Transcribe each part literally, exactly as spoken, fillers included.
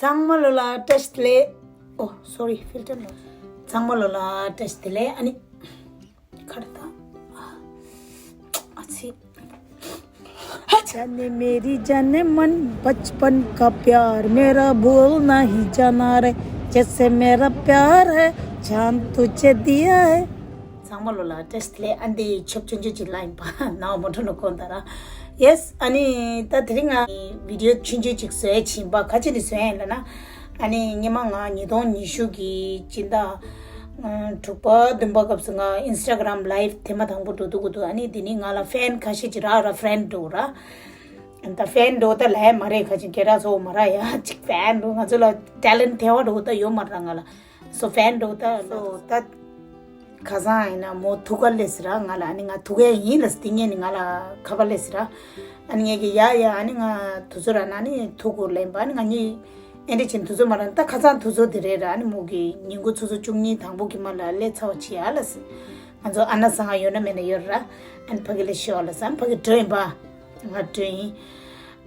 ཚང་མ་ལོ་ལ་བཀྲ་ཤིས་བདེ་ལེགས། ཨོ་སོ་རི། ཕིལ་ཊར་ལོ། ཚང་མ་ལོ་ལ་བཀྲ་ཤིས་བདེ་ལེགས། ཨ་ནི་ཁར་ད་ཨ་ཨ་ཚི། जाने मेरी जाने मन बचपन का प्यार मेरा भूल नहीं जाना रे जैसे मेरा प्यार है जान तुझे दिया है ཚང་མ་ལོ་ལ་བཀྲ་ཤིས་བདེ་ལེགས། ཨ་འདི་ཆོབ་ཆུང་ཆུང་ཅིག་ལ་ཡིན་པ་ནའོ་མོ་ཁྲོ་ནོ་ཁོང་ད་ར། ཡེས། ཨ་ནི་ད་དེ་རིང་ང་བི་ཌི་ཡོ་ཆུང་ཆུང་ཅིག་བཟོས་ཕྱིན་པ་ག་ཅི་ནས་བཟོས་ཡིན་ལ་ན། ཨ་ནི་སྔོན་མ་ང་ཉིས་སྟོང་ཉི་ཤུ་གི་སྤྱི་ཟླ་དྲུག་པ་བདུན་པ་སྐབས་སུ་ང་ཨིན་སི་ཊ་གྷ་རམ་ལའིབ་ཐེངས་མ་དང་པོ་འགྲོ་འདུག་གི་འདུག་ཨ་ནི་དེ་ནི་ང་ལ་ཕེན་ཁ་ཤས་ཅིག་རག་ར་ཕེན་འགྲོ་ར། ད་ཕེན་འགྲོ་ད་ལས་མ་རེད་ཁ་ཅིག་ཁྱེད་རང་ཚོ་མ་ར་ཡ་ཅིག་ཕེན་འགྲོ་ང་ཚོ་ལ་ཊེ་ལེན་ཊི་ཐལ་བ་འགྲོ་ད་ཡོད་མ་ར་ང་ལ། སོ་ཕེན་འགྲོ་ད་སོ་ད་ཁ་སང་ཡིན་ན་མོ་ཐུག་ག་ལས་ར་ང་ལ་ཨ་ནི་ང་ཐུག་ག་ཡིན་ལ་སྟིང་ངེ་ནི་ང་ལ་ཁ་པ་ལས་ར། ཨ་ནི་ངེད་ཀྱི་ཡ་ཡ་ཨ་ནི་ང་དུ་ཚོ་ར་ན་ནི་ཐུག་གོ་ལེན་པ་ཨ་ནི་ང་གཉིས་ཨེ་འདྲི་ཆེན་དུ་ཚོ་མ་ར་ད་ཁ་སང་དུ་ཚོ་དེ་རེད་ར། ཨ་ནི་མོ་གི་ཉིན་གུང་ཆུ་ཚོད་བཅུ་གཉིས་དང་པོ་གི་མ་ལ་ལས་ཚ་བ་ཆི་ཡ་ལ་སི། ང་ཚོ་ཨ་ན་སང་ཡོད་ན་མེད་ན་ཡོད་ར། ཨ་ནི་ཕ་གི་ལས་ཤི་བ་ལ་སི་ཨ་ནི་ཕ་གི་འགྲོ་ཡིན་པ། ང་འགྲོ་ཡིན།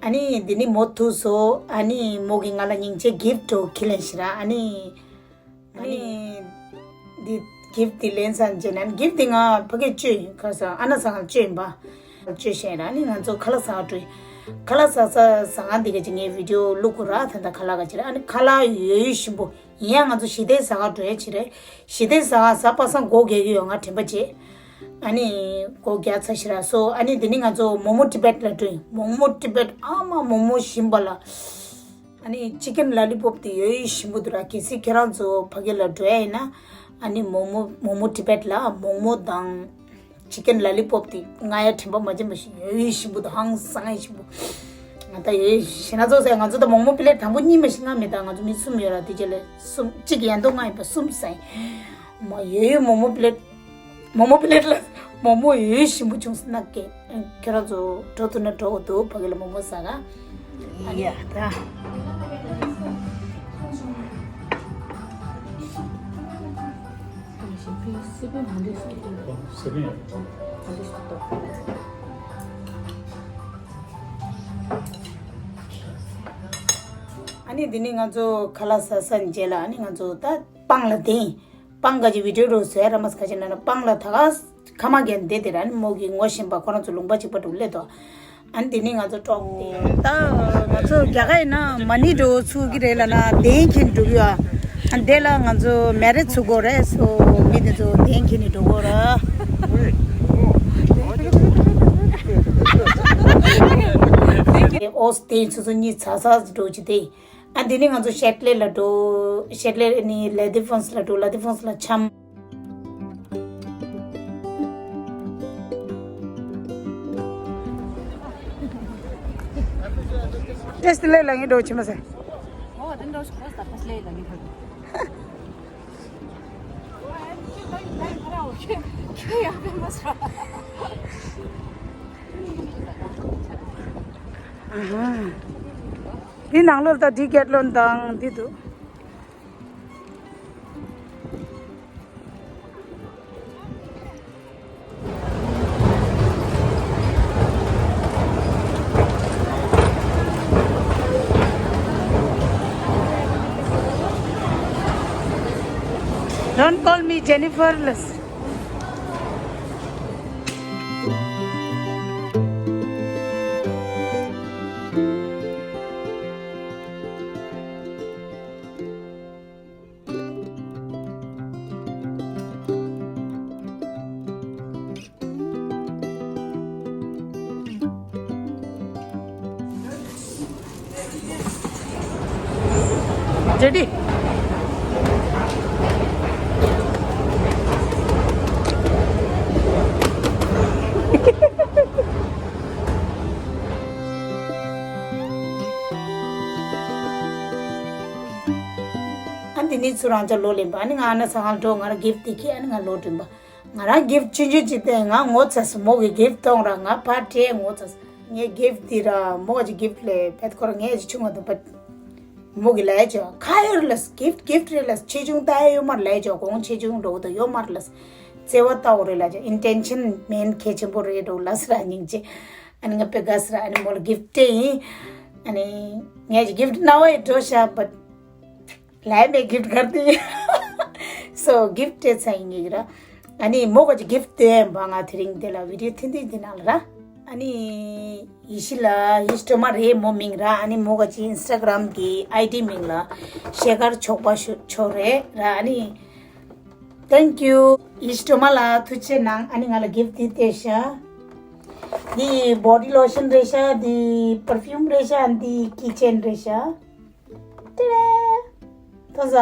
ཨ་ནི་འདི་ནི་མོ་ཐུག་སོ། ཨ་ནི་མོ་གི་ང་ལ་སྙིང་རྗེ་གིཕ་ཊི་འགྲོ་ཁི་ལེན་ཤི་ར། ཨ་ནི། ཨ་ནི། འདི་གིཕ་ཊི་འདི་ལེན་སང་རྗེས་ན་གིཕ་ཊི་འདི་ང་ཕ་གིར་སྤྲོད་ཡིན་ཁ་སང་ཨ་ན་སང་སྤྲོད་ཡིན་པ། སྤྲོད་བཞིན་ར་ནི་ང་ཚོ་ཁ་ལག་ཟ་ག་འགྲོ་ཡིན། ཁ་ལག་ཟ་ས་ཟ་ང་འདི་ག་ཅིག་ངའི་བི་ཌི་ཡོ་བླུག་གོ་ར་ད་ལྟ་ཁ་ལག་ག་ཅིག་ར་ཨ་ནི་ཁ་ལག་ཡོད་ཡོད་ཞིམ་པོ་ཡིན་ཡང་ང་ཚོ་ཞི་བདེ་ཟ་ག་འགྲོ་ཡ་ཅིག་རེད། ཞི་བདེ་ཟ་ག་ཟ་པ་སང་སྒོ་རྒྱག་གི་ཡོད་ང་དྲན་པ་བརྗེད། ཨ་ནི་སྒོ་རྒྱག་ཚར་ཤི་ར་སོ་ཨ་ནི་འདི་ནི་ང་ཚོ་མོག་མོག་ཊི་བེཊ་ལ་འགྲོ་ཡིན། མོག་མོག་ཊི་བེཊ་ཨ་མ་མོག་མོག་ཞིམ་པ་ལ། ཨ་ནི་ཅི་ཀན་ལ་ལི་པོབ་དེ་ཡོད་ཡོད་ཞིམ་པོ་འདུག་ར། གལ་སྲིད་ཁྱེད་རང་ཚོ་ཕ་གི་ལ་འགྲོ་ཡ་ཡིན་ན་ཨ་ནི་མོག་མོག་མོག་མོག་ཊི་བེཊ་ལ་མོག་མོག་དང་ཅི་ཀན་ལ་ལི་པོབ་དེ་ང་ཡ་དྲན་པ་མ་བརྗེད་མ་ཞིག་ཡོད་ཡོད་ཞིམ་པོ་འདུག་ཧང་སང་ཡ་ཞིམ་པོ། ང་ད་ཡོད་ཡོད་ཞེ་ན་ཚོ་ཟེར་ང་ཚོ་ད་མོག་མོག་པི་ལེ་ཊི་དང་པོ་གཉིས་མ་ཞིག་ང་མེད་ད་ང་ཚོ་མི་གསུམ་ཡོད་ར། དེ་རྗེས་ལ་གསུམ་གཅིག་ཡན་དོ་ང་ཡིན་པ་གསུམ་ཟ་ཡིན། མ་ཡོད་ཡོད་མོག་མོག་པི་ལེ་ཊི། མོག་མོག་པི་ལེ་ཊི་ལ་མོག་མོག་ཡོད་ཞིམ་པོ་བྱུང་སོང་ན་ཀེ། ཁྱེད་རང་ཚོ་འགྲོ་ཐུབ་ན་འགྲོ་དགོས་འདུག་ཕ་གི་ལ་མོག་མོག་ཟ་ག་ཡ་ད། ཨ་ནི་འདི་ནི་ང་ཚོ་ཁ་ལག་ཟ་ས་རྗེས་ལ་ཨ་ནི་ང་ཚོ་ད་སྤང་ལ་དེ་ཡིན། སྤང་ག་ཅི་བི་ཌི་ཡོ་རུ་བཟོས་ར་མ་ས་ག་ཅི་ན་ན་སྤང་ལ་ད་ག་ཁ་མ་གན་དེ་དེ་ར་ནི་མོ་གི་ངོ་ཤེས་པ་ཁོ་རང་ཚོ་ལུང་པ་གཅིག་པ་འགྲོ་ལེ་དོ། ཨ་ནི་དེ་ནི་ང་ཚོ་ཀྲོག་ཏེ་ད་ང་ཚོ་རྒྱ་གར་ཡིན་ན་མ་ནི་འགྲོ་ཚུགས་ཀྱི་རེད་ལ་ན་གདན་འཁྱེར་འགྲོ་གི་ཡོད། ཨ་ནི་དེ་ལ་ང་ཚོ་མེ་རེ་ཚུགས་དགོས་རེད་སོ་མི་དེ་ཚོ་གདན་འཁྱེར་ནས་འགྲོ་དགོས་ར། ཨོ་སི་དེ་ཚོ་ཚོ་གཉིས་ཚ་ཚ་འགྲོ་ཅི་དེ། ཨ་འདི་ནི་ང་ཚོ་ཤེ་ཊི་ལེ་ལ་འགྲོ། ཤེ་ཊི་ལེ་ནི་ལ་དི་ཕོན་སི་ལ་འགྲོ། ལ་དི་ཕོན་སི་ལ་འཁྱམ། ཤེ་ཊི་ལེ་ལ་ངས་འགྲོ་ཆི་མ་ཟེར། ཨོ་དེ་འགྲོ་ཤོག་ད་ཤེ་ཊི་ལེ་ལ་ངས་འགྲོ། ཁྱོད་ཡག་པོ་མ་ཟ། ཨ་ཧ། འདི་ནང་ལོགས་ད་ཌི་ཀེ་ཐི་ལོན་དང་འདི་འདུག Don't call me Jennifer. Ready? ཨ་འདི་ནི་ཚུར་རང་ཅག་ལོ་ལེན་པ། ཨ་ནི་ང་ཨ་ན་ས་ང་འགྲོ། ང་ར་གིཕ་ཊི་དེ་ཁྱེར། ཨ་ནི་ང་ལོ་དྲན་པ། ང་རང་གིཕ་ཊི་ཆུང་ཆུང་ཅིག་སྟེར། ང་ངོ་ཚ་སོང་། མོ་གི་གིཕ་ཊི་གཏོང་ར་ང་ཕར་སྤྲད་ངོ་ཚ་སོང་། ངའི་གིཕ་ཊི་འདི་ར་མོ་གི་གིཕ་ཊི་ལས་བེད་ཁོ་ར་ངའི་ཅིག་ཆུང་བ་འདུག་པ། མོ་གི་ལས་ཅོ་ཁ་ཡོར་ལས་གིཕ་ཊི་གིཕ་ཊི་རེད་ལས་ཆེ་ཆུང་ལྟ་ཡ་ཡོད་མ་རེད་ལས་ཅོ་གོང་ཆེ་ཆུང་འགྲོ་གི་འདུག་ཡོད་མ་རེད་ལས་བརྩེ་བ་ལྟ་བུ་རེད་ལས་ཅོ་ཨིན་ཊེན་ཤན་མེན་གལ་ཆེན་པོ་རེད་འགྲོ་ལས་ར་སྙིང་རྗེ། ཨ་ནི་ང་དཔེ་དགའ་སི་ར། ཨ་ནི་མོ་ལ་གིཕ་ཊི་སྤྲད་ཡིན། ཨ་ནི་ངས་ཀྱི་གིཕ་ཊི་རྣ་བ་ཡི་འགྲོ་ཤག་བཊ་ ལའི་མེ་གིཕ་གར་དེ། སོ་གིཕ་སྤྲད་ཚར་ཡིན་གྱི་ར། ཨ་ནི་མོ་ག་ཅིག་གིཕ་སྟོན་པ་ང་དེ་རིང་དེ་ལ་བི་ཌིའོ་ཐེངས་ཐེངས་དེ་ནང་ལ་ར། ཨ་ནི་ཡེ་ཤེས་ལ་ཡེ་ཤེས་སྒྲོལ་མ་རེད་མོ་མིང་ར། ཨ་ནི་མོ་ག་ཅིག་ཨིན་སི་ཊ་གྷ་རམ་གི་ཨའི་ཌི་མིང་ལ་ཤེལ་དཀར་ཕྱུག་པ་ཤོ་ཤོ་རེད་ར། ཨ་ནི་Thank you ཡེ་ཤེས་སྒྲོལ་མ་ལ་ཐུགས་རྗེ་གནང་། ཨ་ནི་ང་ལ་གིཕ་འདི་སྟེར་ཤག་འདི་བོ་ཌི་ལོ་ཤན་རེད་ཤག་འདི་པར་ཕིའུམ་རེད་ཤག་འདི་ཀི་ཅེན་རེད་ཤག་ཏེ་རེ། ཐོན་ས།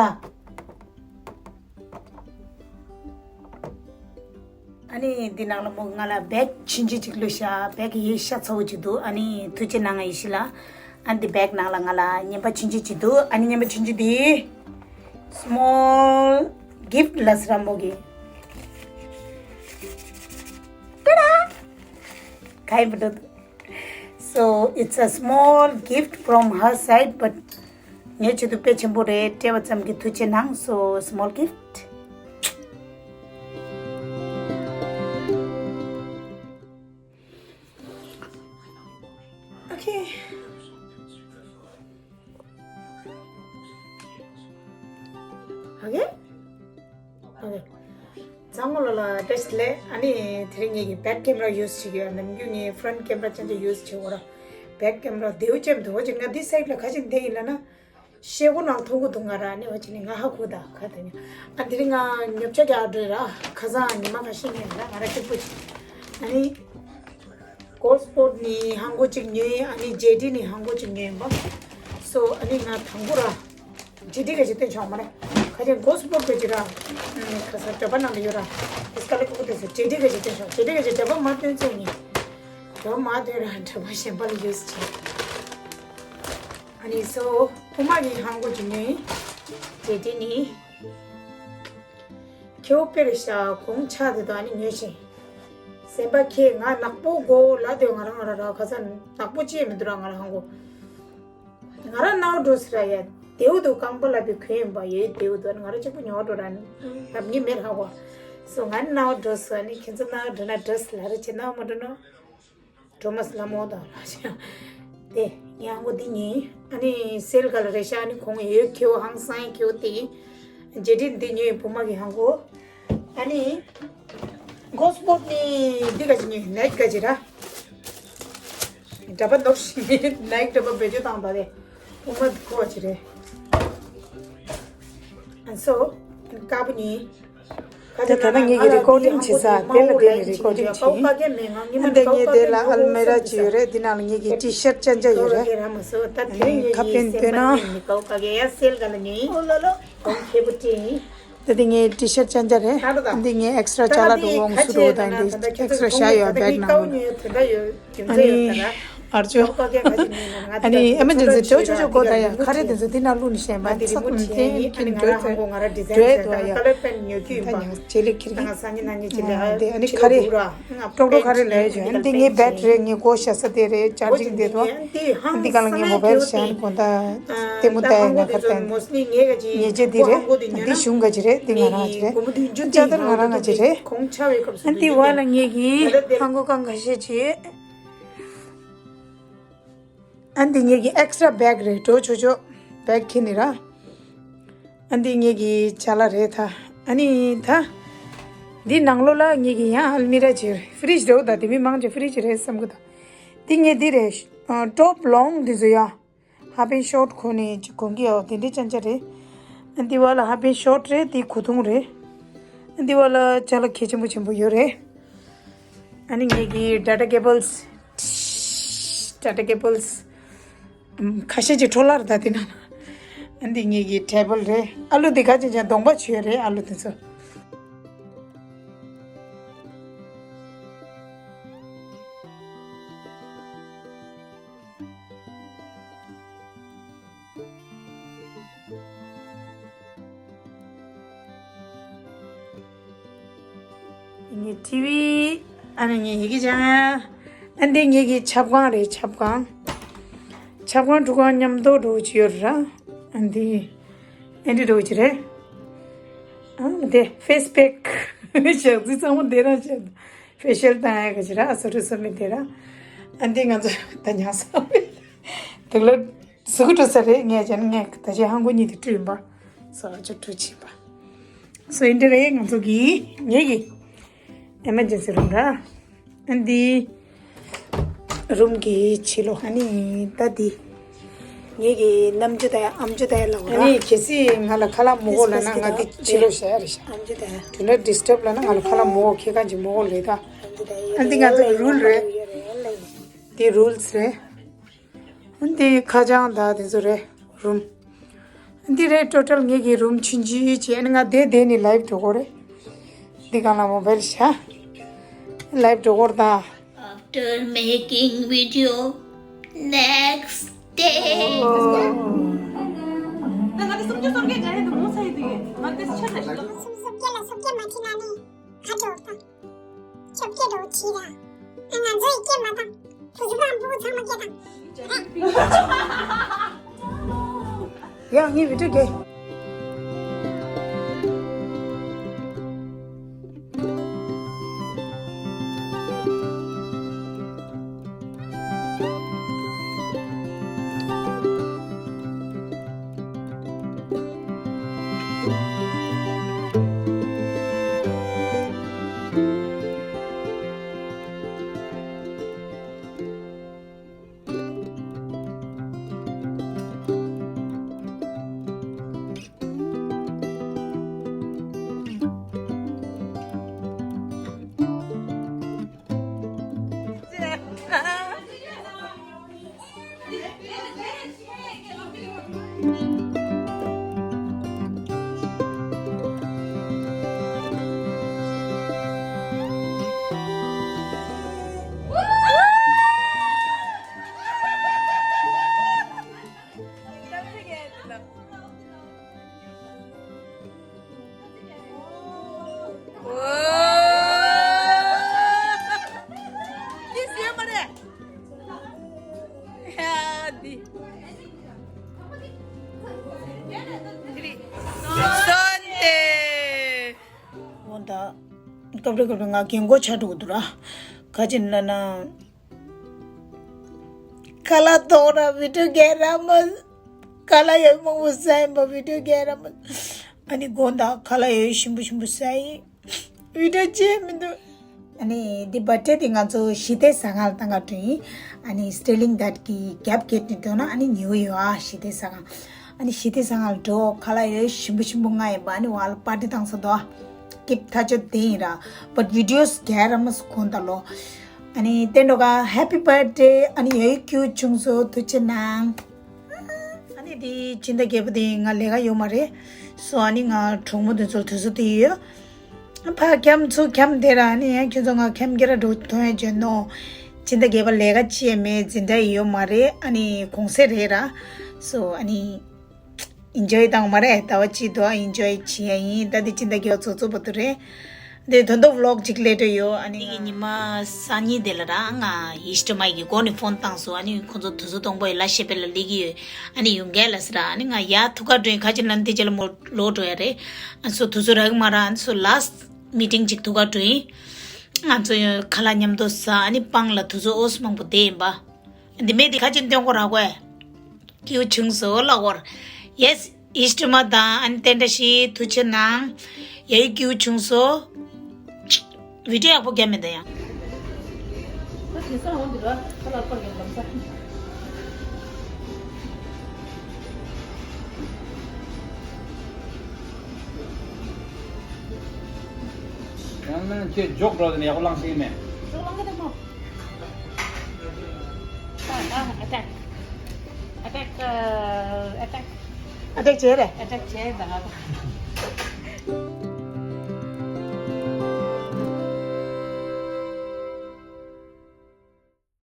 ཨ་ནི་འདི་ནང་ལ་མོ་ང་ལ་བེག་ཆུང་ཆུང་ཅིག་བླུགས་ཤག་བེག་ཡེ་ཤ་ཚ་བོ་ཅིག་འདུག་ཨ་ནི་ཐུགས་རྗེ་གནང་ང་ཡེ་ཤེས་ལ། ཨ་ནི་འདི་བེག་ནང་ལ་ང་ལ་རྔན་པ་ཆུང་ཆུང་ཅིག་འདུག་ཨ་ནི་རྔན་པ་ཆུང་ཆུང་འདི་སི་མོལ་གིཕ་ལ་ཟེར་ར་མོ་གི། ཏེ་ར། ག་ཡིན་པ་འདུག So it's a small gift from her side, but ངའི་ཆེད་དུ་དཔེ་ཆེན་པོ་རེད། སྤྲད་པ་ཙམ་གྱིས་ཐུགས་རྗེ་གནང་། So small gift. Okay. Okay. Okay. ཚང་མ་ལ་བཀྲ་ཤིས་བདེ་ལེགས། ཨ་ནི་དེ་རིང་ངེད་ཀྱིས་བེག་ཀེམ་ར་ཡུ་སི་བྱེད་ཀྱི་ཡོད། ནམ་རྒྱུན་ངས་ཕྲོན་ཊི་ཀེམ་ར་ཅན་ཅིག་ཡུ་སི་བྱེད་དགོས་ར། བེག་ཀེམ་ར་དེའུ་ཅན་དུ་འོ་ཅིག་ང་འདི་སའིཌ་ལ་ཁ་ཅིག་འདེད་ཡིན་ལ་ན། ཤེལ་སྒོ་ནང་མཐོང་གི་འདུག་ང་ར་ནི་འོ་ཅིག་ནི་ང་ཧ་གོ་ད་ཁ་ད་ཉོ། ཨ་དེ་རིང་ང་ཉོ་ཆ་རྒྱག་འགྲོ་ར། ཁ་སང་ཉི་མ་ཁ་ཤས་ཉོས་ལ་ང་ར་གཅིག་པུ་ཅིག་ཨ་ནི་གོལ་སི་པོར་ཊི་ནི་ཧང་གོ་ཅིག་ཉོས། ཨ་ནི་ཇེ་ཌི་ནི་ཧང་གོ་ཅིག་ཉོས་ཡིན་པ། སོ་ཨ་ནི་ང་དང་པོ་ར། ཇེ་ཌི་ག་ཅིག་སྟོན་ཆོག་མ་རེད། ཁ་ཅིག་གོལ་སི་པོར་ཊི་ག་ཅིག་ར། ཁ་སང་འདྲ་པར་ནང་ལ་ཡོད་ར། ཨིས་ཀ་ལེ་ཀོ་ཀོ་དེ་སོ་ཇེ་ཌི་ག་ཅིག་སྟོན་ཆོག་ཇེ་ཌི་ག་ཅིག་འདྲ་པར་མ་སྟོན་ཚོད་ནི། འདྲ་པར་མ་སྟོན་ར་འདྲ་པར་གཞན་པ་ལ་ཡུ་སི་བྱེད། ཨ་ནི་སོ་ཕུ་མ་གི་ཧང་གོ་ཅིག་ནི་ཇེ་ཌི་ནི། ཁྱེའུ་དཔེ་རེད་ཤག་གོང་ཆག་དེ་དང་ཨ་ནི་ཉོས་ཤིང་། སེམས་པ་ཁྱེད་ང་ནག་པོ་དགོས་ལབ་དེ་ང་རང་ང་རང་ར་ཁ་སང་ནག་པོ་ཅི་ཡང་མི་འདུག་ར་ང་རང་ཧང་གོ། ང་རང་ནའོ་འགྲོ་སི་ར་ཡ། དེའུ་དུ་རྐང་པ་ལ་བི་གོན་ཡིན་པ་ཡོད་དེའུ་དུ་ང་རང་གཅིག་པུ་ཉོ་འགྲོ་ར་ནི། ལབ་ངེས་མེད་ཧ་གོ། སོ་ང་ནའོ་འགྲོ་སི་ཨ་ནི་ཁྱེད་ཚོ་ནའོ་འགྲོ་ན་འགྲོ་སི་ལ་རེ་ཆེ་ནའོ་མ་འགྲོ་ནོ། འགྲོ་མ་སི་ལ་མོ་དང་ལ་ཆེ། དེ་ངའང་གོ་འདི་ཉིན་ཨ་ནི་སེལ་ག་ལ་རེ་ཤ་ཨ་ནི་གོང་ཡོད་ཁྱེའུ་ཧང་སང་ཁྱེའུ་དེ། ཇེ་ཌི་འདི་ཉོས་བུ་མ་གི་ཧང་གོ། ཨ་ནི། གོལ་སི་པོར་ཊི་ནི་འདི་ག་ཅིག་ཉོས་ནའིཀ་ག་ཅིག་ར། འདྲ་པར་འདོར་ཞིག་ནའིཀ་འདྲ་པར་བེད་སྤྱོད་བཏང་པ་རེད། ཨོ་མ་ཁོ་ཅི་རེད། ཨན་སོ། དཀར་པོ་ནི། ད་ད་ལྟ་ངེད་ཀྱི་རི་ཀོར་ཌིང་བྱེད་ས་དེ་ལ་དེ་ནས་རི་ཀོར་ཌིང་བྱེད་ཡིན། ཨ་འདི་ངེད་དེ་ལ་ཨལ་མེ་ར་ཅིག་ཡོད་རེད། འདི་ནང་ལ་ངེད་ཀྱི་ཊི་ཤར་ཅན་ཅན་ཡོད་རེད། ཨ་ནི་ཁ་པན་བཏོན་ན། ད་དེ་ངའི་ཊི་ཤར་ཅན་ཅན་རེད། འདི་ངའི་ཨེག་སི་ཊྲ་ཅ་ལག་འགྲོ་འོང་སུ་འགྲོ་དང་འདི་ཨེག་སི་ཊྲ་ཤ་ཡོད་བེག་ནང་ལ། ཨ་ནི་ཨར་ཅོ། ཨ་ནི་ཨེ་མ་ཇེན་སི་ཅོ་ཅོ་ཅོ་གོ་ད་ཡ་ཁ་རེ་དེ་ཚོ་འདི་ནང་བླུགས་ནས་བཤད་པ་ཚགས་ཚུད་དེ་ཁྱེད་འགྲོ་ཚོ་འགྲོ་དོ་ཡ། ད་ཉག་ཅེ་ལེ་ཁྱེར་གི། ཨ་དེ་ཨ་ནི་ཁ་རེ། ཀྲོག་ཀྲོག་ཁ་རེ་ལས་བྱུང་། ཨ་ནི་འདི་ངའི་བེད་རེད། ངའི་སྒོ་ཞ་ས་དེ་རེད། ཅར་ཇིང་དེ་དོ། ཨ་ནི་འདི་ག་ལ་ངའི་མོ་བེལ་ཞ་ནི་གོ་ད། ལྟད་མོ་ལྟ་ཡ་ང་ཁ་ཏན་ཉེ་ཅེ་འདི་རེད། འདི་གཞུང་ག་ཅི་རེད། འདི་ང་རང་ག་ཅི་རེད། འདི་ཅ་དར་ང་རང་ག་ཅི་རེད། ཨ་འདི་བ་ལ་ངེད་ཀྱི་ཧང་གོ་ཀང་ག་ཤེད་ཅི། ཨ་འདི་ངེད་ཀྱི་ཨེག་སི་ཊྲ་བེག་རེད། འགྲོ་ཆོག་ཆོག་བེག་ཁྱེར་ནི་ར། ཨ་འདི་ངེད་ཀྱི་ཅ་ལག་རེད་ད། ཨ་ནི་ད། འདི་ནང་ལོགས་ལ་ངེད་ཀྱི་ཡང་ཨལ་མི་ར་ཅིག་ཡོད་རེད། ཕི་རིཇ་རེད་ད། དེ་མི་མང་ཆེ་ཕི་རིཇ་རེད་བསམ་གི་ད། འདི་ངེད་འདི་རེད། ཊོབ་ལོང་འདི་ཚོ་ཡ། ཧ་པན་ཤོར་ཊི་ཁོ་ནས་ཅིག་གོན་གི་ཡོད། དེ་འདྲའི་ཅན་ཅན་རེད། ཨ་འདི་བ་ལ་ཧ་པན་ཤོར་ཊི་རེད། འདི་གོས་ཐུང་རེད། ཨ་འདི་བ་ལ་ཅ་ལག་གལ་ཆེན་པོ་ཆེན་པོ་ཡོད་རེད། ཨ་ནི་ངེད་ཀྱི་ཌ་ཊ་ཀེ་བལ་སི། ཌ་ཊ་ཀེ་བལ་སི། ཁ་ཤས་ཀྱི་འཕྲོ་བརླག་རེད་ད་དེ་ན། ཨ་འདི་ངེད་ཀྱི་ཊེ་བལ་རེད། ཨ་ལུ་འདི་ག་ཅན་ཅན་གདོང་པ་ཆུ་ཡོད་རེད། ཨ་ལུ་དེ་ཚོ། ངའི་ཊི་ཝི། ཨ་ནི་ངའི་ཡི་གེ་སྦྱང་ཡ། ཨ་འདི་ངེད་ཀྱི་ཆབ་ཁང་རེད། ཆབ་ཁང་། ཆབ་ཁང་ཁྲུས་ཁང་མཉམ་དུ་འགྲོ་གི་ཡོད་ར། ཨ་འདི་ཨ་འདི་འགྲོ་གི་རེད། ཨ་འདི་ཕེ་སི་པེག་ཞག་རྩི་ཚང་མ་འདི་རང་བྱས། ཕེ་ཤལ་བཏང་ཡ་ག་ཅི་ར། ཨ་སོ་རུ་སོ་མི་དེ་ར། ཨ་འདི་ང་ཚོ་ད་ཉག་ས་རེད། དུག་ལོག་ཟུག་གི་འགྲོ་ས་རེད། ངས་ཀྱང་ངས་ད་ཅི་ཧང་གོ་གཉིས་དེ་བཀྲུས་ཡིན་པ། སོ་ཅོ་ཀྲུ་ཆེ་པ། སོ་ཨིན་དྲ་རེད། ང་ཚོ་གི་ངེད་ཀྱི་ཨེ་མར་ཇེན་སི་རུམ་ར། ཨ་འདི་རུམ་གྱི་ཕྱི་ལོགས། ཨ་ནི་ད་འདི་ངེད་ཀྱི་རྣམ་འགྱུར་ད་ཡ་ཨམ་ཅོག་ད་ཡ་ལ་འོ་ར། ཨ་ནི་གལ་སྲིད་ང་ལ་ཁ་ལག་མོ་གོ་ལ་ན་ང་འདི་ཕྱི་ལོགས་བཞག་ཡ་རེད་ཤག་ཨམ་ཅོག་ད་ཡ། དུ་ན་ཌི་སི་ཊབ་ལ་ན་ང་ལ་ཁ་ལག་མོ་གོ་ཁྱེད་གང་ཅིག་མོ་གོ་ལེ་ད། ཨ་འདི་ང་ཚོ་གི་རུལ་རེད། འདི་རུལ་རེད། འདི་ཁ་བྱང་དང་དེ་ཚོ་རེད། རུམ། འདི་རེད། ཊོ་ཊལ་ངེད་ཀྱི་རུམ་ཆུང་ཆུང་ཅིག་ཨ་ནི་ང་བསྡད་བསྡད་ནས་ལའིབ་འགྲོ་གོ་རེད། འདི་སྒང་ལ་མོ་བེལ་བཞག་ལའིབ་འགྲོ་གོ་རེད་ད། After making video, next day. ང་དེ་སུམ་ཅུ་སོ་བརྒྱད་འདྲ་ཡིན་འདུག་མོ་ཚ་ཡི་འདུག་ཡིན། ང་དེ་ཆ་ལ་ཞིག་ལ། སུམ་ཅུ་སོ་བརྒྱད་ལ་སོ་བརྒྱད་མ་ཕྱིན་ན་ནི་ཁ་འགྲོ་ད། ཁྱོད་སྐད་འགྲོ་བྱེད་ད། ང་ཚོ་ཡི་སྐད་མ་དང་། བུ་ཚོ་དང་བུ་ཚང་མ་སྐད་དང་། ཡང་ངའི་བི་ཌིའོ་རྒྱག་འོ་ད། སྐབས་རེ་སྐབས་རེ་ང་རྒན་གོག་ཆགས་འགྲོ་གི་འདུག་ར། ག་ཅི་ལབ་ན། ཁ་ལག་ཐོག་ར་བི་ཌིའོ་རྒྱག་ར་མ། ཁ་ལག་ཡོད་མང་པོ་ཟ་ཡིན་པ་བི་ཌིའོ་རྒྱག་ར་མ། ཨ་ནི་དགོང་དག་ཁ་ལག་ཡོད་ཞིམ་པོ་ཞིམ་པོ་ཟ་ཡིན། བི་ཌིའོ་བྱས་མི་འདུག་ཨ་ནི་འདི་བར་ཐི་ཌེ་འདི་ང་ཚོ་ཞི་བདེ་ཟ་ཁང་ལ་བཏང་ག་འགྲོ་ཡིན། ཨ་ནི་སི་ཊར་ལིང་དཱཊ་གི་རྒྱབ་གྱེར་ནས་འགྲོ་ན་ཨ་ནི་ཉེ་བོ་ཡོད་ཨ་ཞི་བདེ་ཟ་ཁང་། ཨ་ནི་ཞི་བདེ་ཟ་ཁང་ལ་འགྲོ། ཁ་ལག་ཡོད་ཞིམ་པོ་ཞིམ་པོ་མངགས་ཡིན་པ། ཨ་ནི་བ་ལ་པར་ཊི་བཏང་ས་འདུག་ཨ། སྐྱིད་ཐག་ཆོད་དེ་ཡིན་ར། བཊ་བི་ཌིའོ་རྒྱག་ར་མ་སུ་གོན་ད་ལོ། ཨ་ནི་བསྟན་འགྲོ་ག་ཧེ་པི་བར་ཐི་ཌེ། ཨ་ནི་ཡ་ཡི་ཀྱུ་ཆུང་སོ་ཐུགས་རྗེ་གནང་། ཨ་ནི་དེ་སྤྱི་ཟླ་བརྒྱད་པ་དེ་ང་ལས་ཀ་ཡོད་མ་རེད། སོ་ཨ་ནི་ང་གྲོགས་མོ་དེ་ཚོ་དུས་ཚོད་དེ་ཡོད། ཕ་འཁྱམ་ཚུར་འཁྱམ་དེ་ར་ཨ་ནི་ཡང་ཁྱོད་ཚོ་ང་འཁྱམ་རྒྱ་ར་འགྲོ་ཐོན་ཡ་བྱོས་ནོ། སྤྱི་ཟླ་བརྒྱད་པ་ལས་ཀ་ཅི་ཡང་མེད། འཛིན་གྲྭ་ཡི་ཡོད་མ་རེད། ཨ་ནི་གུང་སེང་རེད་ར། སོ་ཨ་ནི་ཨིན་ཇོའི་བཏང་མ་རེད། ཟླ་བ་གཅིག་དུ་ཨ་ཨིན་ཇོའི་བྱེད་ཡ་ཡིན། ད་དེ་སྤྱི་ཟླ་བརྒྱད་པ་ཚོགས་གཙོ་བར་དུ་རེད། དེ་ད་དུང་བི་ལོག་ཅིག་སླེབས་འགྲོ་ཡོད། ཨ་ནི་ངས་ཉི་མ་སང་ཉིན་དེ་ལ་ར་ང་ཡིས་ཏི་མ་ཡི་གི་སྒོ་ནས་ཕོན་བཏང་སོང་། ཨ་ནི་ཁོང་ཚོ་དུས་ཚོད་སྟོང་པ་ཡི་ལ་ཤེས་པེ་ལ་སླེབས་ཀྱི་ཡོད། ཨ་ནི་ཡོང་གལ་ལ་ཟེར་ར། ཨ་ནི་ང་ཡ་ཐུག་ག་འགྲོ་ཡིན། ཁ་ཅིག་ལ་ནི་དེ་རྗེས་ལ་མོ་ལོག་འགྲོ་ཡ་རེད། ཨ་ནི་སོ་དུས་ཚོད་རག་གི་མ་ར། ཨ་ནི་སོ་ལཱ་སི་ཊི་མི་ཊིང་ཅིག་ཐུག་ག་འགྲོ་ཡིན། ང་ཚོ་ཡང་ཁ་ལག་མཉམ་དུ་ཟ། ཨ་ནི་སྤང་ལ་དུས་ཚོད་ཨོ་སི་མང་པོ་བསྡད་ཡིན་པ། འདི་མེད་དེ་ཁ་ཅིག་སྟོན་གོ་ར་གོ་ཨེ། སྐྱིད་པོ་བྱུང་སོང་ལབ་དགོས་རེད། ཡེ་སི། ཡིས་ཏི་མ་དང་ཨ་ནི་བསྟན་བཀྲ་ཤིས་ཐུགས་རྗེ་གནང་། ཡ་ཡི་སྐྱིད་པོ་བྱུང་སོང་། བི་ཌིའོ་ཡག་པོ་རྒྱབ་མེད་ད་ཡང་། ད་དེང་སང་འོང་འདི་ར་ཁ་ལག་པར་གྱི་ལམ་ས། ཡང་ན་ཁྱེད་འཇོག་འགྲོ་དེ་ནས་ཡག་པོ་བླངས་ཤེས་ཀྱི་མེད། འཇོག་བླངས་ཀྱི་འདུག་མོ། ཨ་ཨ་ཨ་ཊེག་ཨ་ཊེག་ཨ་ཊེག་ཨ་ཊེག་བྱས་རེད། ཨ་ཊེག་བྱས་ད་ང་ད།